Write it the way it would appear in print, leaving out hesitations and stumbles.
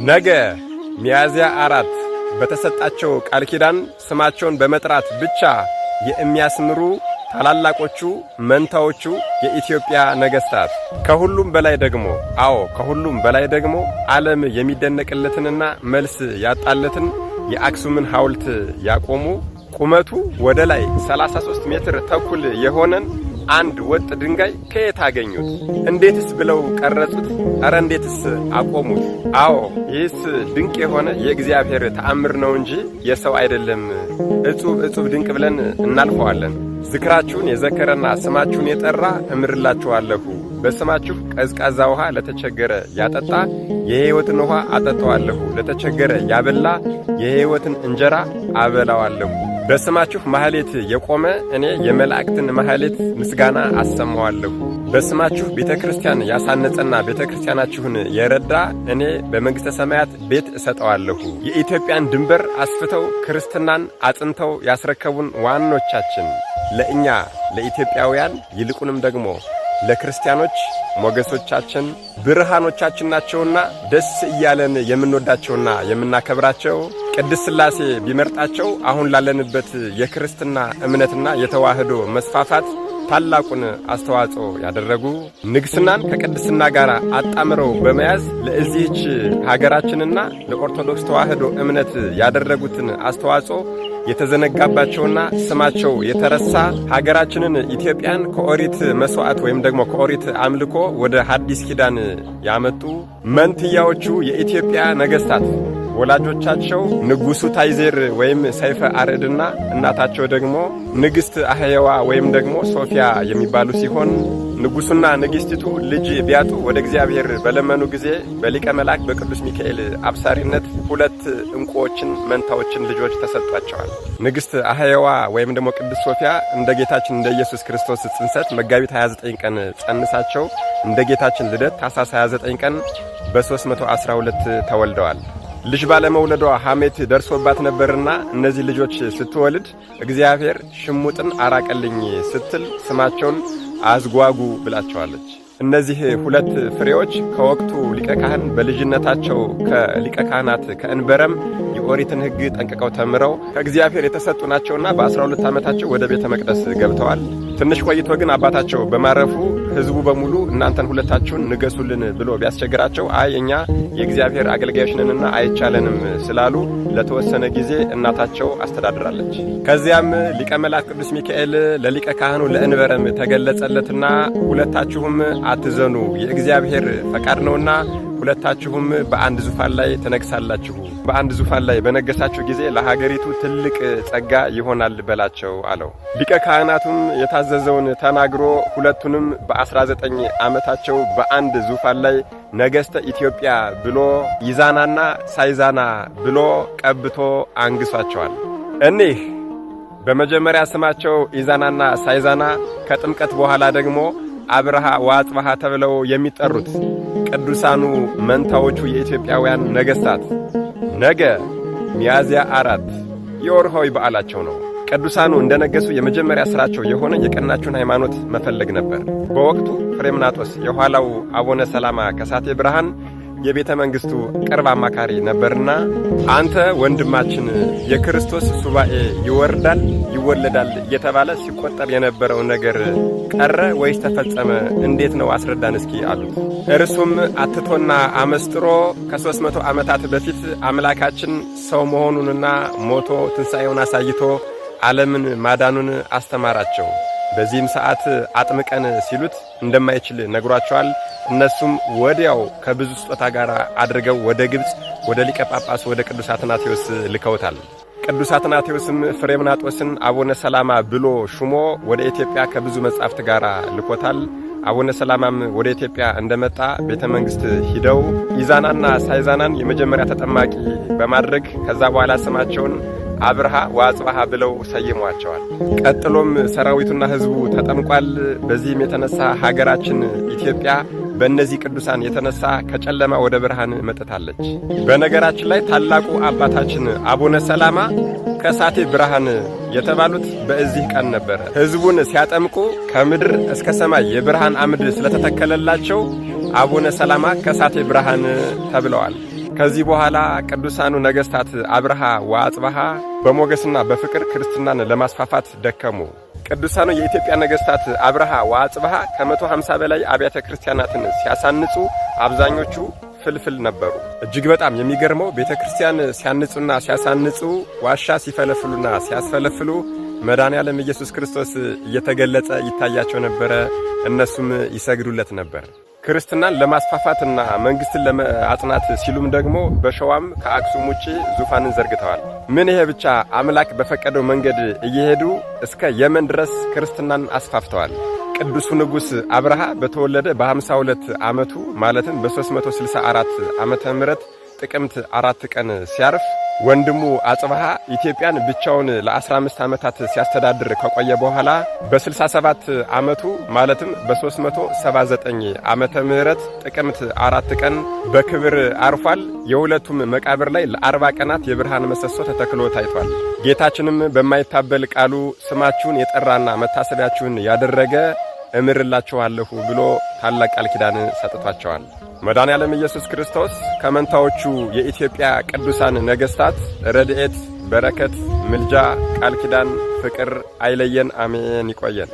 ነገ ሚያዝያ 4 በተሰጣቸው ቃል ኪዳን ስማቸውን በመጥራት ብቻ የሚያስምሩ ታላላቆቹ መንታዎቹ የኢትዮጵያ ነገሥታት፣ ከሁሉም በላይ ደግሞ፣ አዎ፣ ከሁሉም በላይ ደግሞ ዓለም የሚደነቅለትንና መልስ ያጣለትን የአክሱምን ሐውልት ያቆሙ፣ ቁመቱ ወደ ላይ 33 ሜትር ተኩል የሆነን አንድ ወጥ ድንጋይ ከየት አገኙት? እንዴትስ ብለው ቀረጹት? ኧረ እንዴትስ አቆሙት? አዎ፣ ይህስ ድንቅ የሆነ የእግዚአብሔር ተአምር ነው እንጂ የሰው አይደለም። እጹብ እጹብ ድንቅ ብለን እናልፈዋለን። ዝክራችሁን የዘከረና ስማችሁን የጠራ እምርላችኋለሁ። በስማችሁ ቀዝቃዛ ውሃ ለተቸገረ ያጠጣ የሕይወትን ውሃ አጠጣዋለሁ። ለተቸገረ ያበላ የሕይወትን እንጀራ አበላዋለሁ። በስማችሁ ማህሌት የቆመ እኔ የመላእክትን ማህሌት ምስጋና አሰማዋለሁ። በስማችሁ ቤተ ክርስቲያን ያሳነጸና ቤተ ክርስቲያናችሁን የረዳ እኔ በመንግሥተ ሰማያት ቤት እሰጠዋለሁ። የኢትዮጵያን ድንበር አስፍተው ክርስትናን አጽንተው ያስረከቡን ዋኖቻችን ለእኛ ለኢትዮጵያውያን ይልቁንም ደግሞ ለክርስቲያኖች ሞገሶቻችን፣ ብርሃኖቻችን ናቸውና ደስ እያለን የምንወዳቸውና የምናከብራቸው፣ ቅድስት ሥላሴ ቢመርጣቸው አሁን ላለንበት የክርስትና እምነትና የተዋህዶ መስፋፋት ታላቁን አስተዋጽኦ ያደረጉ፣ ንግስናን ከቅድስና ጋር አጣምረው በመያዝ ለእዚህች ሀገራችንና ለኦርቶዶክስ ተዋህዶ እምነት ያደረጉትን አስተዋጽኦ የተዘነጋባቸውና ስማቸው የተረሳ፣ ሀገራችንን ኢትዮጵያን ከኦሪት መስዋዕት ወይም ደግሞ ከኦሪት አምልኮ ወደ ሐዲስ ኪዳን ያመጡ መንትያዎቹ የኢትዮጵያ ነገሥታት ወላጆቻቸው ንጉሡ ታይዜር ወይም ሰይፈ አርዕድና እናታቸው ደግሞ ንግሥት አህየዋ ወይም ደግሞ ሶፊያ የሚባሉ ሲሆን፣ ንጉሡና ንግሥቲቱ ልጅ ቢያጡ ወደ እግዚአብሔር በለመኑ ጊዜ በሊቀ መልአክ በቅዱስ ሚካኤል አብሳሪነት ሁለት እንቁዎችን መንታዎችን ልጆች ተሰጥቷቸዋል። ንግሥት አህየዋ ወይም ደግሞ ቅድስት ሶፊያ እንደ ጌታችን እንደ ኢየሱስ ክርስቶስ ጽንሰት መጋቢት 29 ቀን ጸንሳቸው እንደ ጌታችን ልደት ታኅሳስ 29 ቀን በ312 ተወልደዋል። ልጅ ባለመውለዷ ሐሜት ደርሶባት ነበርና እነዚህ ልጆች ስትወልድ እግዚአብሔር ሽሙጥን አራቀልኝ ስትል ስማቸውን አዝጓጉ ብላቸዋለች። እነዚህ ሁለት ፍሬዎች ከወቅቱ ሊቀ ካህን በልጅነታቸው ከሊቀ ካህናት ከእንበረም የኦሪትን ሕግ ጠንቅቀው ተምረው ከእግዚአብሔር የተሰጡ ናቸውና በ12 ዓመታቸው ወደ ቤተ መቅደስ ገብተዋል። ትንሽ ቆይቶ ግን አባታቸው በማረፉ ሕዝቡ በሙሉ እናንተን ሁለታችሁን ንገሱልን ብሎ ቢያስቸግራቸው፣ አይ፣ እኛ የእግዚአብሔር አገልጋዮች ነንና አይቻለንም ስላሉ ለተወሰነ ጊዜ እናታቸው አስተዳድራለች። ከዚያም ሊቀ መልአክ ቅዱስ ሚካኤል ለሊቀ ካህኑ ለእንበረም ተገለጸለትና ሁለታችሁም አትዘኑ፣ የእግዚአብሔር ፈቃድ ነውና ሁለታችሁም በአንድ ዙፋን ላይ ትነግሳላችሁ። በአንድ ዙፋን ላይ በነገሳችሁ ጊዜ ለሀገሪቱ ትልቅ ጸጋ ይሆናል በላቸው አለው። ሊቀ ካህናቱም የታዘዘውን ተናግሮ ሁለቱንም በ19 ዓመታቸው በአንድ ዙፋን ላይ ነገሥተ ኢትዮጵያ ብሎ ይዛናና ሳይዛና ብሎ ቀብቶ አንግሷቸዋል። እኒህ በመጀመሪያ ስማቸው ኢዛናና ሳይዛና፣ ከጥምቀት በኋላ ደግሞ አብርሃ ወአጽብሃ ተብለው የሚጠሩት ቅዱሳኑ መንታዎቹ የኢትዮጵያውያን ነገሥታት ነገ ሚያዝያ 4 የወርሃዊ በዓላቸው ነው። ቅዱሳኑ እንደነገሱ የመጀመሪያ ሥራቸው የሆነ የቀናችውን ሃይማኖት መፈለግ ነበር። በወቅቱ ፍሬምናጦስ የኋላው አቡነ ሰላማ ከሳቴ ብርሃን የቤተ መንግሥቱ ቅርብ አማካሪ ነበርና፣ አንተ ወንድማችን፣ የክርስቶስ ሱባኤ ይወርዳል ይወለዳል እየተባለ ሲቆጠር የነበረው ነገር ቀረ ወይስ ተፈጸመ? እንዴት ነው፣ አስረዳን እስኪ አሉት። እርሱም አትቶና አመስጥሮ ከ300 ዓመታት በፊት አምላካችን ሰው መሆኑንና ሞቶ ትንሣኤውን አሳይቶ ዓለምን ማዳኑን አስተማራቸው። በዚህም ሰዓት አጥምቀን ሲሉት እንደማይችል ነግሯቸዋል። እነሱም ወዲያው ከብዙ ስጦታ ጋር አድርገው ወደ ግብፅ ወደ ሊቀ ጳጳስ ወደ ቅዱስ አትናቴዎስ ልከውታል። ቅዱስ አትናቴዎስም ፍሬምናጦስን አቡነ ሰላማ ብሎ ሹሞ ወደ ኢትዮጵያ ከብዙ መጻሕፍት ጋር ልኮታል። አቡነ ሰላማም ወደ ኢትዮጵያ እንደመጣ ቤተ መንግሥት ሂደው ኢዛናና ሳይዛናን የመጀመሪያ ተጠማቂ በማድረግ ከዛ በኋላ ስማቸውን አብርሃ ወአጽብሃ ብለው ሰይሟቸዋል። ቀጥሎም ሰራዊቱና ሕዝቡ ተጠምቋል። በዚህም የተነሳ ሀገራችን ኢትዮጵያ በእነዚህ ቅዱሳን የተነሳ ከጨለማ ወደ ብርሃን መጥታለች። በነገራችን ላይ ታላቁ አባታችን አቡነ ሰላማ ከሳቴ ብርሃን የተባሉት በዚህ ቀን ነበረ። ሕዝቡን ሲያጠምቁ ከምድር እስከ ሰማይ የብርሃን አምድ ስለተተከለላቸው አቡነ ሰላማ ከሳቴ ብርሃን ተብለዋል። ከዚህ በኋላ ቅዱሳኑ ነገሥታት አብርሃ ወአጽብሃ በሞገስና በፍቅር ክርስትናን ለማስፋፋት ደከሙ። ቅዱሳኑ የኢትዮጵያ ነገሥታት አብርሃ ወአጽብሃ ከ150 በላይ አብያተ ክርስቲያናትን ሲያሳንጹ አብዛኞቹ ፍልፍል ነበሩ። እጅግ በጣም የሚገርመው ቤተ ክርስቲያን ሲያንጹና ሲያሳንጹ፣ ዋሻ ሲፈለፍሉና ሲያስፈለፍሉ መድኃኔ ዓለም ኢየሱስ ክርስቶስ እየተገለጸ ይታያቸው ነበረ። እነሱም ይሰግዱለት ነበር። ክርስትናን ለማስፋፋትና መንግስትን ለማጽናት ሲሉም ደግሞ በሸዋም ከአክሱም ውጪ ዙፋንን ዘርግተዋል። ምን ይሄ ብቻ፣ አምላክ በፈቀደው መንገድ እየሄዱ እስከ የመን ድረስ ክርስትናን አስፋፍተዋል። ቅዱሱ ንጉሥ አብርሃ በተወለደ በ52 ዓመቱ፣ ማለትም በ364 ዓመተ ምህረት ጥቅምት 4 ቀን ሲያርፍ፣ ወንድሙ አጽብሃ ኢትዮጵያን ብቻውን ለ15 ዓመታት ሲያስተዳድር ከቆየ በኋላ በ67 ዓመቱ፣ ማለትም በ379 ዓመተ ምህረት ጥቅምት 4 ቀን በክብር አርፏል። የሁለቱም መቃብር ላይ ለ40 ቀናት የብርሃን ምሰሶ ተተክሎ ታይቷል። ጌታችንም በማይታበል ቃሉ ስማችሁን የጠራና መታሰቢያችሁን ያደረገ እምርላችኋለሁ ብሎ ታላቅ ቃል ኪዳን ሰጥቷቸዋል። መድኃኔ ዓለም ኢየሱስ ክርስቶስ ከመንታዎቹ የኢትዮጵያ ቅዱሳን ነገሥታት ረድኤት፣ በረከት፣ ምልጃ፣ ቃል ኪዳን፣ ፍቅር አይለየን። አሜን። ይቆየን።